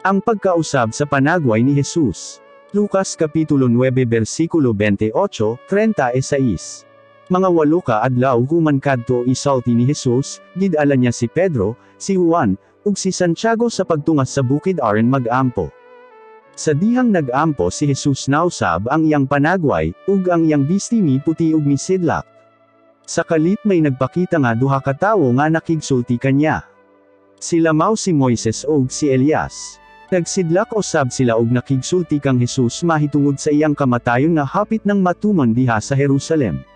Ang pagkausab sa panagway ni Jesus. Lucas Kapitulo 9 versikulo 28, 36. Mga 8 ka adlaw human kadto isulti ni Jesus, gid-ala niya si Pedro, si Juan, ug si Santiago sa pagtungas sa bukid aron mag-ampo. Sa dihang nag-ampo si Jesus, nausab ang iyang panagway, ug ang iyang bisti miputi ug misidlak. Sa kalit may nagpakita nga duha ka tawo nga nakigsulti kanya. Sila mao si Moises ug si Elias. Nagsidlak usab sila og nakigsulti kang Jesus mahitungod sa iyang kamatayon nga hapit nang matuman diha sa Jerusalem.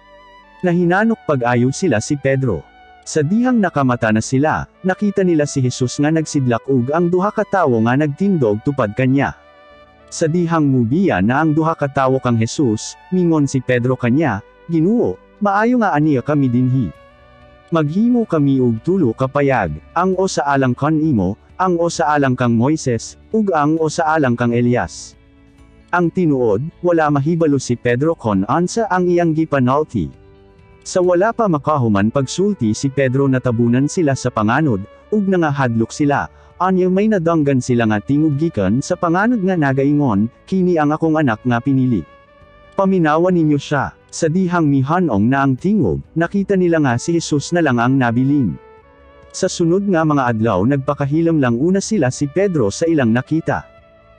Nahinanok pag-ayo sila si Pedro. Sa dihang nakamata na sila, nakita nila si Jesus nga nagsidlak ug ang duha ka tawo nga nagtindog tupad kanya. Sa dihang mubiya na ang duha ka tawo kang Jesus, mingon si Pedro kanya, "Ginoo, maayo nga ania kami dinhi. Maghimo kami og tulo ka payag, ang usa alang kanimo, ang usa alang kang Moises, ug ang usa alang kang Elias." Ang tinuod, wala mahibalo si Pedro kon unsa ang iyang gipanulti. Sa wala pa makahuman pagsulti si Pedro, natabunan sila sa panganod, ug nangahadlok sila. Anya may nadunggan sila nga tingog gikan sa panganod nga nagaingon, "Kini ang akong anak nga pinili. Paminawa ninyo siya." Sa dihang mihanong na ang tingog, nakita nila nga si Jesus na lang ang nabilin. Sa sunod nga mga adlaw, nagpakahilom lang una sila si Pedro sa ilang nakita.